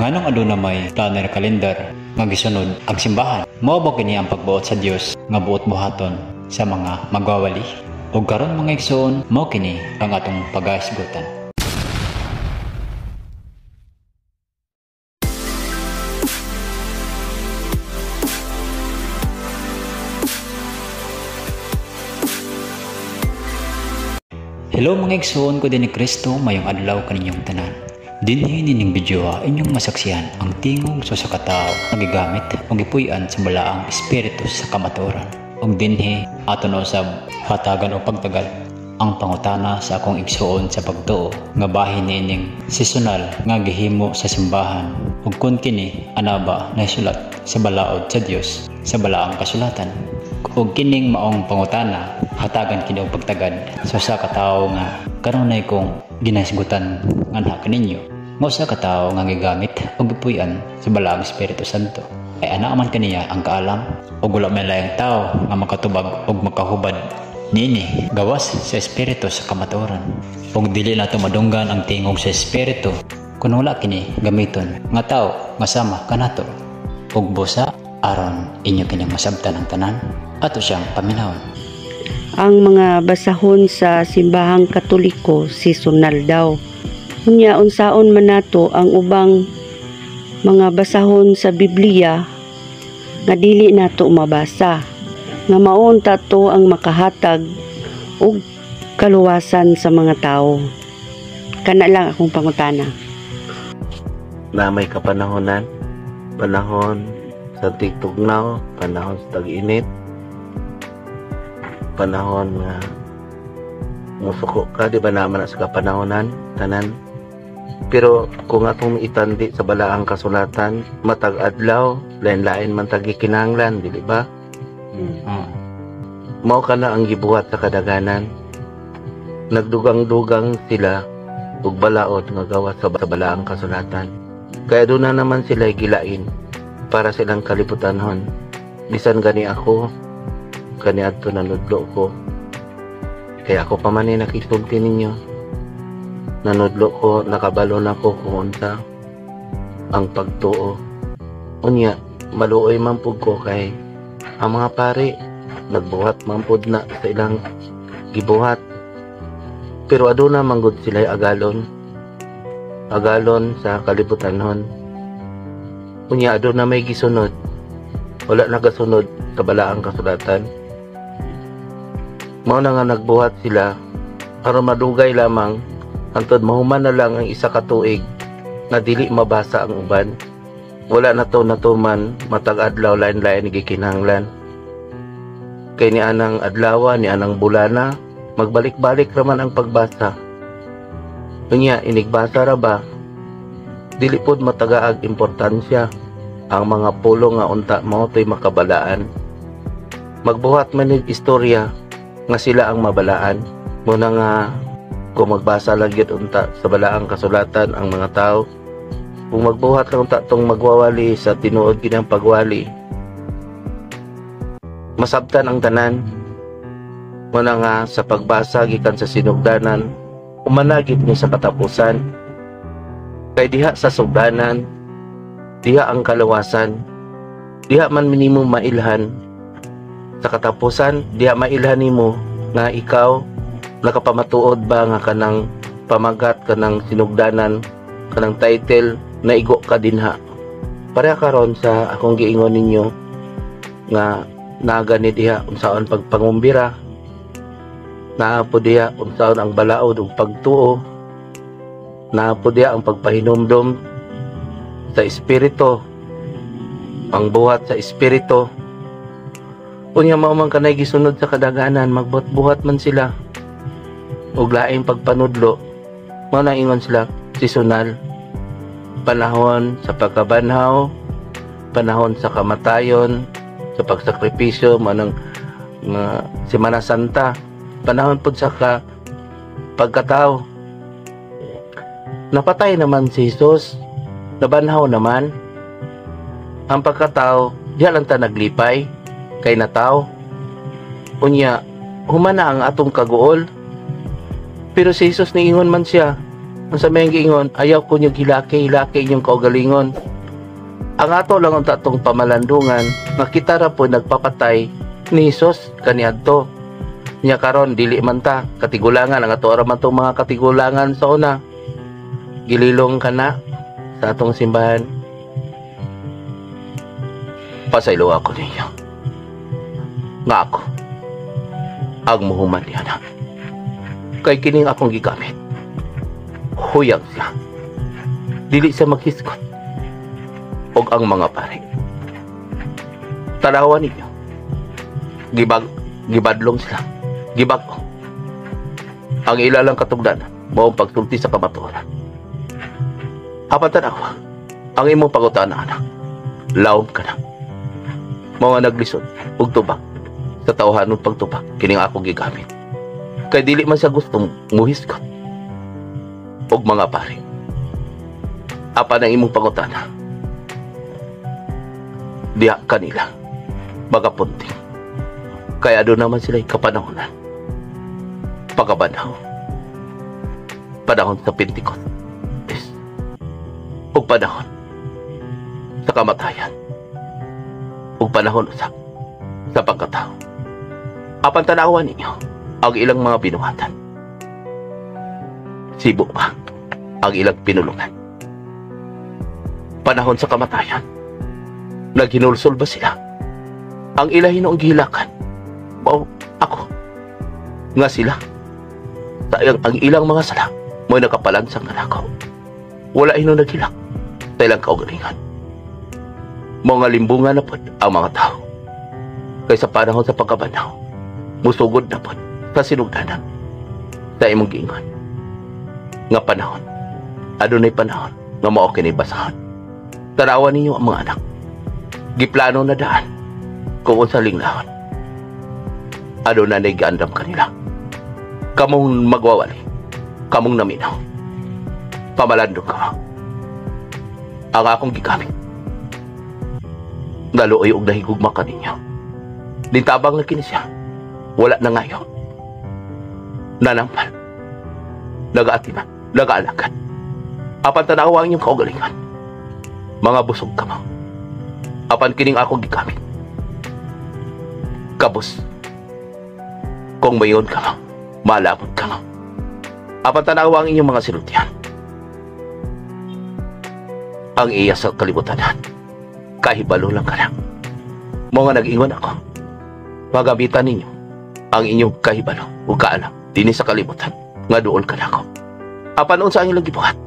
Nganong aduna may planner calendar nga gisunod ang simbahan? Mao ba kini ang pagbuot sa Dios nga buot buhaton sa mga magwawali? Ug karon, mga igsoon, mao kini ang atong pagahisgutan. Hello, mga igsoon ko din ni Kristo, mayong adlaw kaninyong tanan. Dinhi nining video inyong masaksihan ang tingog sa usa ka tawo nga gigamit o gipuy-an sa balaang espiritu sa kamatuoran. Ug dinhi ato na usab hatagan og pagtagal ang pangutana sa akong igsuon sa pagtuo nga bahin niining seasonal nga gihimo sa simbahan ug kun kini anaba nahisulat sa balaod sa Dios sa balaang kasulatan. Ug kining maong pangutana hatagan kini og pagtagad sa usa ka tawo nga kanunay kong ginahisgutan nganha kaninyo, nga usa ka tawo nga gigamit og gipuy-an sa balaang Espiritu Santo. Ay ana man kaniya ang kaalam ug wala may laing tawo nga makatubag og makahubad niini gawas sa espiritu sa kamatuoran. Ug dili nato madunggan ang tingog sa espiritu kun wala kini gamiton nga tawo nga sama kanato. Ug busa aron inyo kining masabtan ang tanan, ato siyang paminawon. Ang mga basahon sa simbahang Katoliko seasonal daw. Unya, unsaon man nato ang ubang mga basahon sa Biblia nga dili nato mabasa nga mao unta to ang makahatag og kaluwasan sa mga tao? Kana lang akong pangutana. Na may kapanahonan, panahon sa tigtugnaw, panahon sa tag-init, panahon nga musuko ka, di ba naman na sa kapanahonan tanan? Pero kung atong itandi sa balaang kasulatan, matag adlaw lain-lain man tagi kinahanglan, dili ba? Mao kana ang gibuhat sa kadaganan. Nagdugang-dugang sila ug balaod nga gawas sa balaang kasulatan, kaya doon na naman sila gilain para silang kalibutanhon. Bisan gani ako kaniadto nanudlo ko, kaya ako pa man ni nakisulti ninyo, nanudlo ko, nakabalo na ko kung unsa ang pagtuo. Unya maluoy man pud ko kay ang mga pari nagbuhat man pud na sa ilang gibuhat, pero aduna man gud sila agalon agalon sa kalibutanhon. Unya aduna may gisunod, wala nagasunod sa balaang kasulatan. Mao na nga nagbuhat sila aron madugay lamang hantod mahuman na lang ang isa ka tuig nga dili mabasa ang uban. Wala na to natuman, matag adlaw lain-lain gikinahanglan. Kay ni anang adlawa, ni anang bulana, magbalik-balik raman ang pagbasa. Unya inigbasa ra ba, dili pod matagaag importansya ang mga pulong nga unta mao to'y makabalaan. Magbuhat man nig istorya nga sila ang mabalaan. Muna nga kung magbasa lang gyud unta sa balaang kasulatan ang mga tao, kung magbuhat lang unta tong magwawali sa tinuod ginang pagwali, masabtan ang tanan. Muna nga sa pagbasa gikan sa sinugdanan, umanagit ni sa katapusan. Kay diha sa sugdanan, diha ang kalawasan, diha man minimo mailhan. Sa katapusan, diha mailhan nimo nga ikaw nakapamatuod ba nga kanang pamagat, kanang sinugdanan, kanang title, naigo ka dinha. Pareha karon sa akong giingon ninyo nga naga ni diha unsaon pagpangumbira, naa po diha unsaon ang balaod ug pagtuo, naa po diha ang pagpahinumdom sa espiritu, ang buhat sa espiritu. Unya mao man kanay gisunod sa kadaganan, magbuhat-buhat man sila og laing pagpanudlo. Mao na ingon sila seasonal, panahon sa pagkabanhaw, panahon sa kamatayon, sa pagsakripisyo, manang nga Semana Santa, panahon pud sa ka pagkatao. Napatay naman si Jesus, nabanhaw naman. Ang pagkatao, diha lang ta naglipay kay nataw. Unya humana ang atong kaguol. Pero si Jesus niingon man siya, Ang sa may giingon, ayaw ko niyo hilaki, hilaki inyong kaugalingon. Ang ato lang ang tatong pamalandungan, nga kita ra po nagpapatay ni Jesus kaniadto. Nya karon dili man ta katigulangan, ang ato ra man tong mga katigulangan sa una. Gililong kana sa atong simbahan. Pasaylo ako ninyo nga ako ang muhuman niya na. Kay kining akong gigamit, huyang siya. Dili siya maghisgot og ang mga pare. Tanawan ninyo. Gibadlong sila. Gibag-o. Ang ilalang katugdanan, mao ang pagsulti sa kamatuoran. Apan tanawa, ang imong pangutana, anak, lawom ka na. Mga naglisod og tubag sa tawhanon pagtubag kining ako gigamit. Kay dili man siya gustong muhisgot og mga pare. Apan ang imong pangutana, diha kanila magapunting. Kaya doon naman sila kapanahonan. Pagkabanhaw. Panahon sa Pentecostes. Ug panahon sa kamatayan. Ug panahon usab sa pagkatao. Apan tanawan ninyo ang ilang mga binuhatan. Sibo pa ang ilang pinulungan. Panahon sa kamatayan. Naghinulsol ba sila? Ang ila hinuong gihilakan. Mao ako. Nga sila. Sa ang ilang mga sala mo'y nakapalansang kanako. Wala hinuon naghilak sa ilang kaugalingan. Mga limbungan na pod ang mga tao. Kaysa panahon sa pagkabanhaw, musugod na pod sa sinugdanan sa imong giingon. Nga panahon, adunay panahon nga mao kini basahan. Tanawan ninyo ang mga anak. Giplano na daan kung unsa linglahon. Aduna na giandam kanila. Kamong magwawali, kamong naminaw. Pamalandong ka. Ang akong gigamit. Naluoy og nahigugma kaninyo. Dintabang na kini siya. Wala na ngayon. Nanampal. Nagaatiman. Nagaalagad. Apan tanawa ang inyong kaugalingan. Mga busog ka mo. Apan kining akong gigamit. Kabus. Kung mayon ka mo, malabot ka mo. Apan tanawa ang inyong mga sinultian. Ang iya sa kalibutanan. Kahibalo lang ka lang. Mga nag-ingon ako. Magamitan ninyo ang inyong kahibalo o kaalam dinhi sa kalibutan nga duol ka nako. Apan unsa ang ilang gibuhat?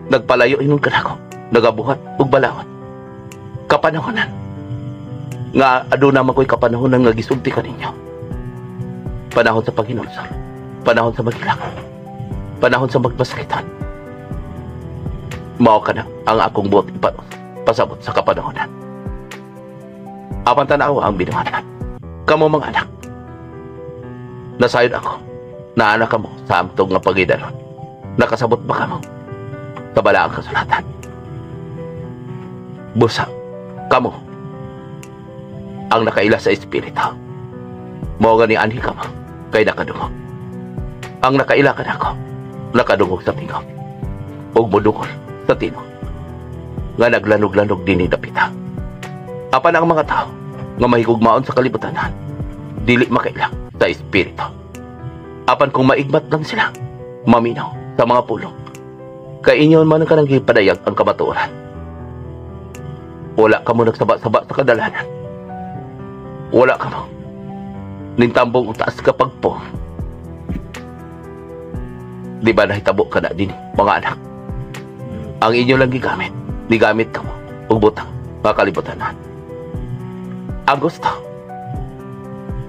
Nagpalayo inon ka nako, nagabuhat ug balaod. Kapanahonan nga aduna man ko'y kapanahonan nga gisulti kaninyo. Panahon sa paghinulsol, panahon sa maghilak, panahon sa magmasakitan. Mao ka na ang akong buot pasabot sa kapanahonan. Apan tanawa ang binuhatan. Kamo mga anak, nasayod ako, naanak kamo sa amtong nga pagidaron. Nakasabot ba kamo sa balaang kasulatan? Busa, kamo ang nakaila sa espiritu. Mao gani anhi kamo kay nakadungog. Ang nakaila kanako, nakadungog sa tingog ug modungol sa tinog nga naglanog-lanog dinhi dapita. Apan ang mga tao nga mahigugmaon sa kalibutanan, dili makaila sa espiritu. Apan kung maigmat lang sila, maminaw sa mga pulong. Kay inyon man ang kanang gipadayag ang kamatuoran. Wala ka mo nagsaba-saba sa kadalanan. Wala ka mo nintambong utaas ka pagpo. Di ba nahitabo ka na din, mga anak? Ang inyo lang gigamit, gigamit ka mo, ug butang, mga kalibutanan. Ang gusto,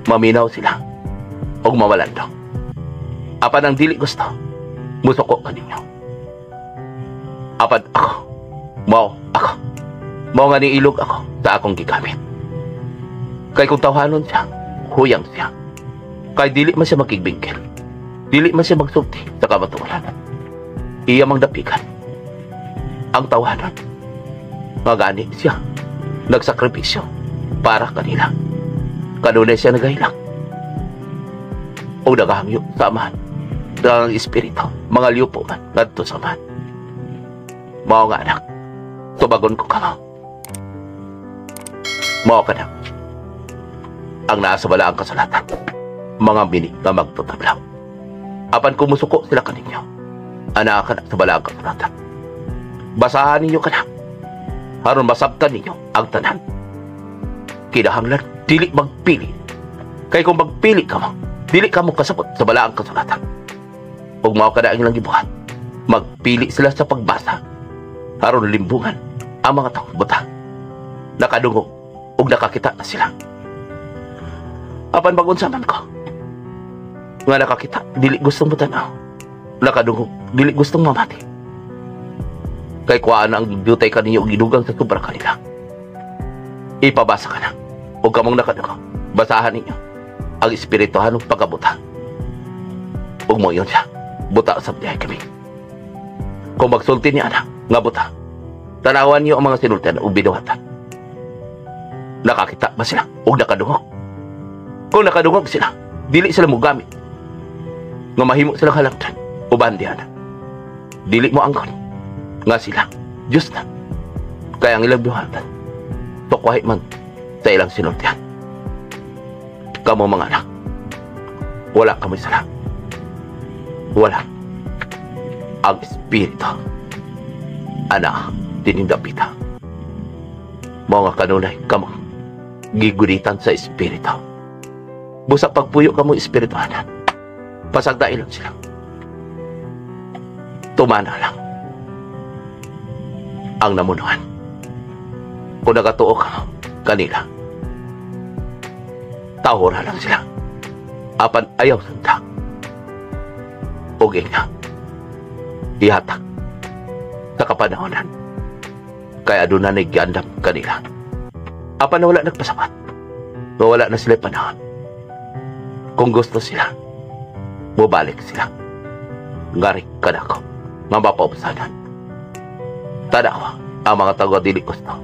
maminaw sila, ug mamalandong. Apan ang dili gusto, musuko ka ninyo. Apan ako, mao ako, mao nga niilog ako sa akong gigamit. Kay kung tawhanon siya, huyang siya. Kay dili man siya makigbingkil, dili man siya magsulti sa kamatuoran. Iya mang dapikan ang tawanan. Magani siya, nagsakripisyo para kanila. Kanunay siya nagahilak o nagahangyo sa amahan. Ang espiritu, mga liupo man ngadto sa Amahan. Mao nga, anak, tubagon ko kamo. Mao ka na ang naa sa balaang kasulatan, mga bini nga magtutablaw. Apan kung musuko sila kaninyo, anaa kana sa balaang kasulatan. Basahan ninyo kana aron masabtan ninyo ang tanan. Kinahanglan dili magpili. Kay kung magpili ka mo, dili ka mo kasabot sa balaang kasulatan. Ug mao kada ang ilang gibuhat. Magpili sila sa pagbasa aron limbungan ang mga taong buta. Nakadungog ug nakakita na sila. Apan bagon man ko nga nakakita, dili gustong mutanaw. Nakadungog, dili gustong mamati. Kay kuhaan ang jutay kaninyo og gidugang sa sobra kanila. Ipabasa ka na. O kamong nakadungog, basahan ninyo ang espirituhanong pagkabuta. Ug mo yun siya, buta sa dihay kami. Kung magsulti niya anak, nga buta, tanawan niyo ang mga sinultian ug binuhatan. Nakakita ba sila ug nakadungog? Kung nakadungog sila, dili sila mogamit nga mahimo silang halangdon uban diha na. Dili mo angkon nga sila Diyos na. Kaya ang ilang buhatan, tukwahi man sa ilang sinultian. Kamo mga anak, wala kamoy sala. Wala. Ang espiritu, ana, dinindapita. Mga kanunay, kamo, gigunitan sa espiritu. Busa pagpuyo kamo espirituhanan, pasagdain lang sila. Tumana lang ang namunuan. Kung nagatuo ka kanila, tahura lang sila. Apan ayaw sunda. Ug nga, ihatag sa kapanahonan. Kaya doon na nagyandam kanila. Apan wala nagpasabat. Wala na sila panahon. Kung gusto sila, mubalik sila. Ngari ka na ko, nga mapaubsanan. Tada ko, ang mga tago dili gusto.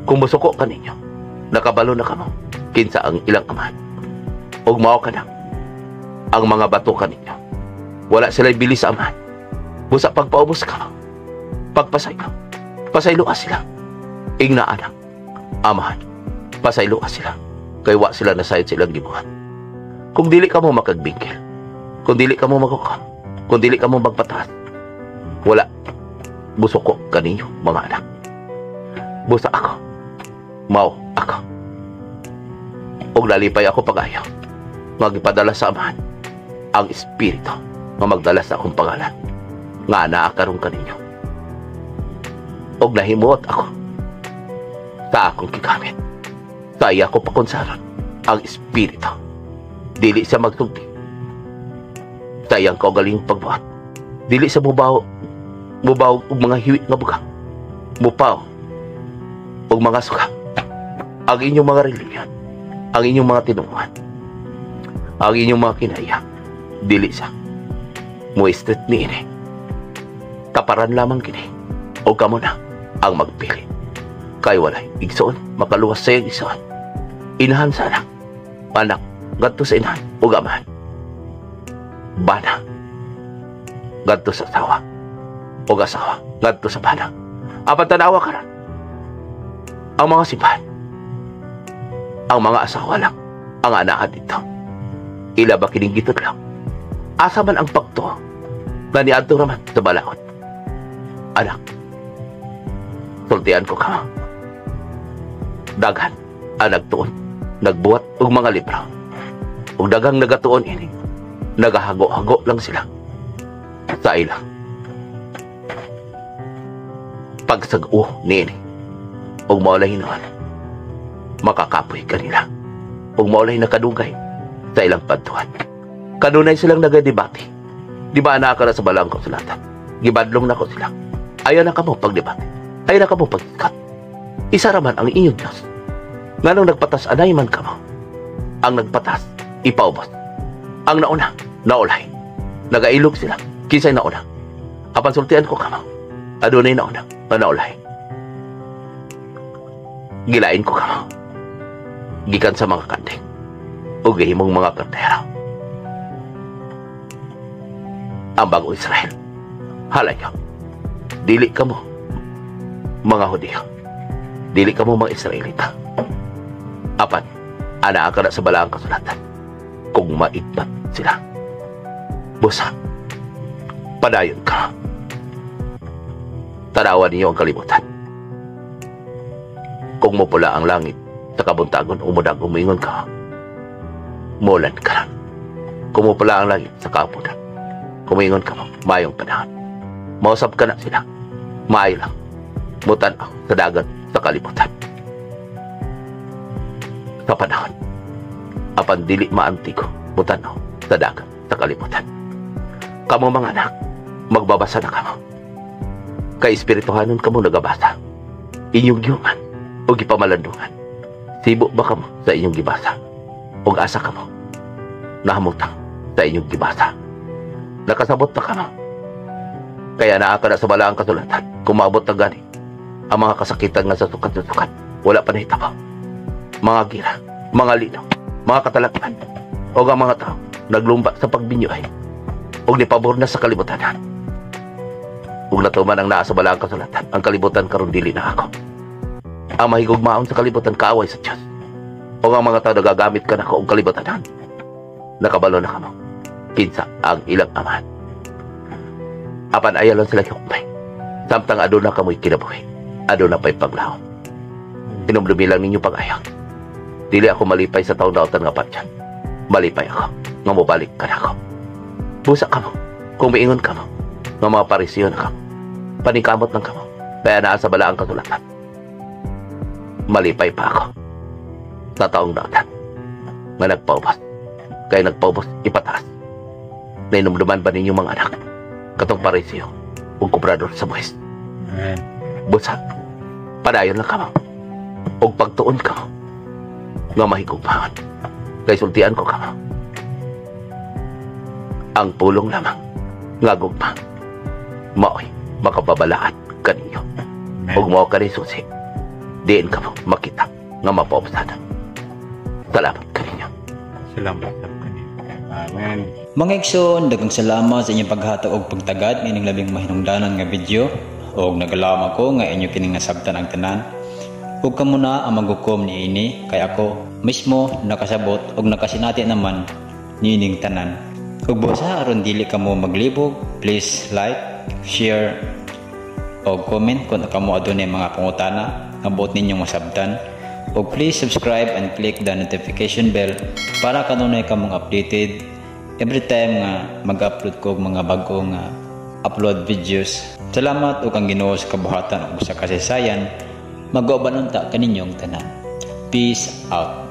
Kung musuko ka ninyo, nakabalo na kamo, kinsa ang ilang amahan. Ug mao ka na, ang mga bato ka ninyo. Wala sila'y bili sa amahan. Busa pagpaubos ka, pagpasaylo, pasayloa sila. Ingna anak, amahan, pasayloa sila. Kay wa sila nasayod sa ilang gibuhat. Kung dili ka mo makagbingkil, kung dili ka mo magukam, kung dili ka mo magpataas, wala, busuko kaninyo mga anak. Busa ako, mao ako. Ug nalipay ako pag-ayo, magipadala sa amahan ang espiritu nga magdala sa akong pangalan, nga naa karon kaninyo. Ug nahimuot ako sa akong gigamit. Sa iya ko pakunsaron ang espiritu. Dili siya magsulti sa iyang kaugalingong pagbuhat. Dili siya mubaw mubaw og mga hiwi nga bugang, mupaw og mga suka. Ang inyong mga relihiyon, ang inyong mga tinunguhan, ang inyong mga kinaya, dili siya mo-street ni ini. Taparan lamang kini o kamo na ang magpili. Kay walay igsoon makaluwas sa iyang igsoon. Inahan sa anak, anak ngadto sa inahan ug amahan. Bana ngadto sa asawa ug asawa ngadto sa bana. Apan tanawa karon ang mga simbahan, ang mga asawa lang ang anaa dito. Ila ba kining gitudlo? Asa man ang pagtuo nga niadto raman sa balaod? Anak, sultian ko ka. Daghan ang nagtuon, nagbuhat og mga libro. Ug daghang nagatuon ini, nagahago-hago lang sila sa ilang pagsag-o niini. Ug mao lang hinuon, makakapoy kanila. Ug mao lang nakadugay sa ilang pagtuan. Kanunay silang nagadebate. Di ba naa ka na sa balaang kasulatan? Gibadlong nako sila. Ayaw na kamo pagdebate. Ayaw na kamo pagsikat. Isa raman ang inyong Diyos. Nganong nagpatas anay man kamo? Ang nagpatas, ipaubos. Ang nauna, naulay. Nagailog sila. Kinsay nauna? Apan sultian ko kamo, adunay nauna, nga naulay. Gilain ko kamo gikan sa mga kanding o gihimong mga karnero. Ang bagong Israel. Halayo. Dili kamo mga Hudiyo. Dili kamo mga Israelita. Apan, anaa ka na sa balaang kasulatan kung maigbat sila. Busa, padayon ka. Tanawan niyo ang kalibutan. Kung mupula ang langit sa kabuntagon, umudag, umingon ka. Mulan ka lang. Kung mupula ang langit sa kapunan, kumingon ka mo, mayong panahon. Mausap ka na sila. Maayo lang. Mutan-aw sa dagat sa kalibutan. Sa panahon. Apan dili maantigo, mutan-aw sa dagat sa kalibutan. Kamo mga anak, magbabasa na kamo. Kay espirituhanon kamo nagabasa. Inyong giyungan o gipamalandungan. Sibo ba kamo sa inyong gibasa? O asa kamo? Nahamutang sa inyong gibasa. Nakasabot na kamo. Kaya naa ka na sa balaang kasulatan. Kung maabot na gani ang mga kasakitan nga sa sukat-sukat, wala pa nahitabo. Mga gira, mga lino, mga katalakman, o ang mga tao naglumba sa pagbinyoay, o nipabor na sa kalibutan. Ug natuman ang naa sa balaang kasulatan, ang kalibutan karon dili na ako. Ang mahigugmaon sa kalibutan kaaway sa Diyos. O ang mga tao nagagamit ka nako og kalibutan. Nakabalo na kamo kinsa ang ilang amahan. Apan ayaw lang sila hukmay. Samtang aduna kamoy kinabuhi, aduna pa'y paglaom. Hinumdumi lang ninyo pag-ayaw. Dili ako malipay sa taong dautan nga partyan. Malipay ako nga mobalik ka nako. Busa kamo, kung miingon kamo, nga mga Parisiyo na kamo. Paningkamot lang kamo, kaya naa sa balaang kasulatan. Malipay pa ako sa taong dautan nga nagpaubos. Kaya nagpaubos ipataas. Nainumduman ba ninyo mga anak? Katong Parisiyo ug kobrador sa buwis. Amen. Busa, padayon lang kamo. Og pagtuon kamo nga mahigugmaon. Kay sultian ko kamo. Ang pulong lamang nga gugma maoy makababalaan kaninyo. Amen. Ug mao kani susi. Diin kamo makita nga mapaubsan. Salamat kaninyo. Salamat sa kanila. Amen. Mga igsoon, daghang salamat sa inyong paghatag og pagtagad nining labing mahinungdanon nga video og nagalaom ako nga inyo kining nasabtan ang tanan. Ug kamo na ang maghukom niini kay ako mismo nakasabot og nakasinati naman niining tanan. Ug busa aron dili kamo maglibog, please like, share og comment kung kamo adunay mga pangutana nga buot ninyong masabtan. Ug please subscribe and click the notification bell para kanunay kamong updated every time nga mag-upload ko og mga bag-o nga upload videos. Salamat ug ang Ginoo sa kabuhatan ug sa kasaysayan mag-uban unta kaninyong tanan. Peace out.